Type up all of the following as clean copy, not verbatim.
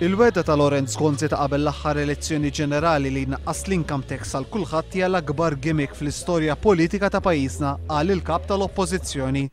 Il-wegħda ta' Lawrence Gonzi ta' qabel l-aħħar elezzjoni ġenerali li jnaqqas l-income tax għal kulħadd hija l-akbar gimmick fl-istorja politika ta' pajjiżna, qal il-Kap tal-Oppożizzjoni.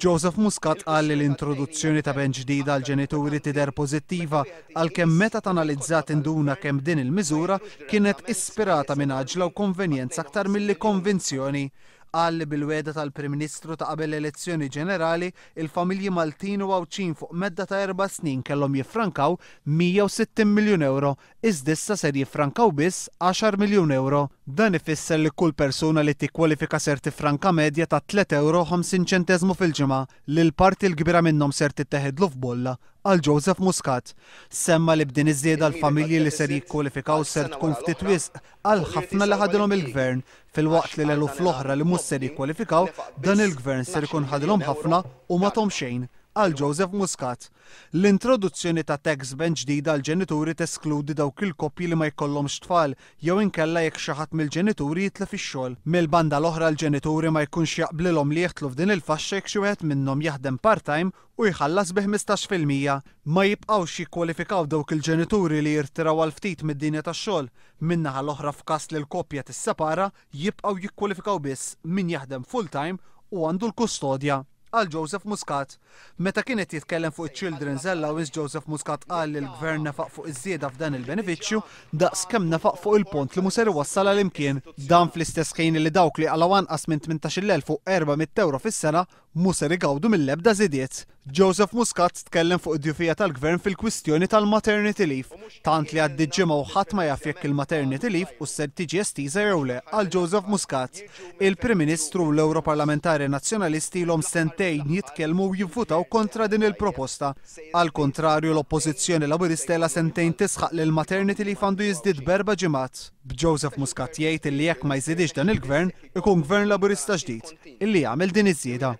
Joseph Muscat qal li l-introduzzjoni ta' bench ġdida għall-ġenituri tidher pożittiva għalkemm meta tanalizza tinduna kemm din il-miżura kienet ispirata minn għaġla u konvenjenza aktar milli konvinzjoni. Qal li bil-wegħda tal-Prim Ministru ta' qabel l-elezzjoni ġenerali, il-familji Maltin u Għawdxin fuq medda ta' erba' snin kellhom jiffrankaw 160 miljun ewro, iżda issa ser jiffrankaw biss għaxar miljun ewro. Dan ifisser li kull persuna li tikkwalifika ser tiffranka medja ta' tliet ewro u 50 ċenteżmu fil-ġimgħa, li l-parti l-kbira minnhom ser titteħidlu f'bolla, qal Joseph Muscat. Semma li b'din iż-żieda l-familji li ser jikkwalifikaw ser tkun ftit wisq għal ħafna li ħadilhom il-Gvern, filwaqt li l-eluf l-oħra li mhux ser jikkwalifikaw, dan il-Gvern ser ikun ħadilhom ħafna u ma thom xejn, qal Joseph Muscat. L-introduzzjoni ta' tax band ġdida għall-ġenituri teskludi dawk il-koppji li ma jkollhomx tfal jew inkella jekk xi ħadd mill-ġenituri jitlef ix-xogħol. Mill-banda l-oħra l-ġenituri ma jkunx jaqblilhom li jidħlu f'din il-faxxa jekk xi wieħed minnhom jaħdem part-time u jħallas bi 15%. Ma jibqgħux jikkwalifikaw dawk il-ġenituri li jirtiraw għal ftit mid-dinja tax-xogħol. Min-naħa l-oħra f'każ li l-koppja tissepara, jibqgħu jikkwalifikaw biss min jaħdem full-time u għandu l-kustodja, qal Joseph Muscat. Meta kien qed jitkellem fuq iċ-Children's Allowance Joseph Muscat qal li l-Gvern nefaq fuq iż-żieda f'dan il-benefiċċju daqs kemm nefaq fuq il-pont li mhu ser iwassal għal imkien. Dan fl-istess ħin li dawk li jqalgħu anqas minn 18,400 ewro fis-sena mhu ser igawdu mill-ebda żidiet. Joseph Muscat tkellem fuq id-djufija tal-Gvern fil-kwistjoni tal-maternity leave, tant li għaddiet ġimgħa u ħadd ma jaf jekk il-maternity leave hux ser tiġi estiża jew le, qal Joseph Muscat. Il-Prim Ministru u l-Ewroparlamentari Nazzjonalisti ilhom sentejn jitkellmu u jivvutaw kontra din il-proposta. Għall-kuntrarju, l-Oppożizzjoni Laburista ilha sentejn tisħaq li l-maternity leave għandu jiżdied b'erba' ġimgħat, b'Joseph Muscat jgħid illi jekk ma jżidhiex dan il-Gvern, ikun Gvern Laburista ġdid illi jagħmel din iż-żieda.